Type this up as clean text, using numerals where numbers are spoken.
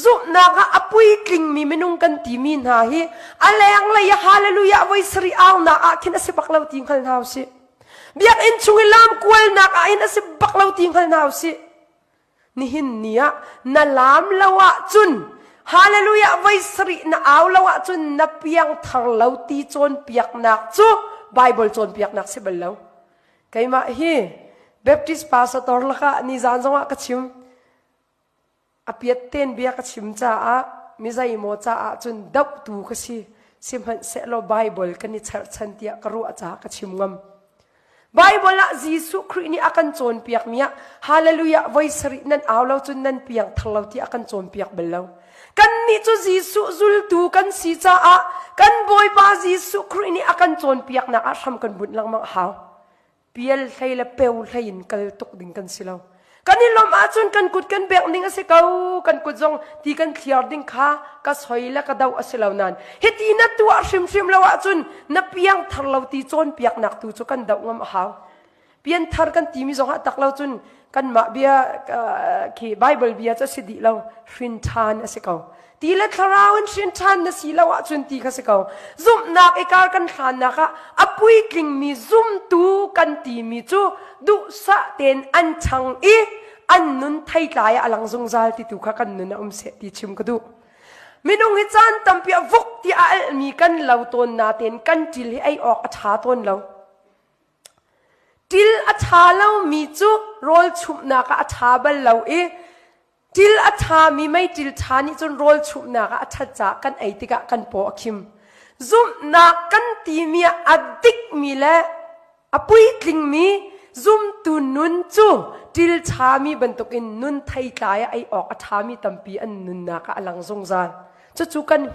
Zumhnak ah a puitlingmi minung kan timi hna hi a lenglei ah hallelujah voi sarih aunak ah khin a si bak lo ti hngal hna usih. Biakinn chung i lam kualnak ah hin a si bak lo ti hngal hna usih. Nihin ni ah na lam lo ahcun hallelujah voi sarih na au lo ahcun na piang thar lo ti cawnpiaknak cu Bible cawnpiaknak si bal lo. Keimah hi Baptist pastor lakah nizan zongah ka chim. A piat ten bia ka chim caah mi zeimaw caah cun dohtu ka si. Sihmanhsehlaw Baibal kan i cherhchan tiah ka ruah caah ka chim ngam. Baibal ah Jesuh Khrih nih a kan cawnpiakmi ah Hallelujah voi sarih nan au lo cun nan piang thar lo tiah a kan cawnpiak bal lo. Kannih cu Jesuh zultu kan si caah kan Bawipa Jesuh Khrih nih a kan cawnpiaknak ah hram kan bunh lengmang a hau. Pial hlei le peu hlei in kal tuk ding kan si lo. Kan i lawmh ahcun kan kut kan bengh ding a si ko. Kan kut zong ti kan thliar ding kha ka soi le ka doh a si lo nain hiti na tuah hrimhrim lo ahcun na piang thar lo ti cawnpiaknak tu cu kan doh ngam a hau. Pianthar kan timi zong ah tak lo cun kanmah bia khi Bible bia cu a si dih lo hrin ṭhan a si ko. Ti le thlarau in hrin ṭhan na si lo ahcun ti kha si ko. Zumhnak i kar kan hlannak ah a puitlingmi zumtu kan timi cu duhsah tein an chang i an nun theitlai ah a lang zungzal ti tu kha kan nun a um seh ti chim ka duh. Minung hi caan tampi ah vuk ti a alhmi kan lo tawn natein kan ṭil hi ei awk a ṭha tawn lo. Ṭil a ṭha lomi cu rawl chumhnak ah a ṭha bal lo i ṭil a ṭhami meiṭil ṭha nih cun rawl chumhnak ah a ṭhat caah kan ei tikah kan paw a khim. Zumhnak kan timi ah a dikmi le a puitlingmi zumtu nun cu ṭil ṭhami bantukin nun theitlai ah ei awk a ṭhami tampi an nunnak ah a lang zungzal. Cucu kan hngalh.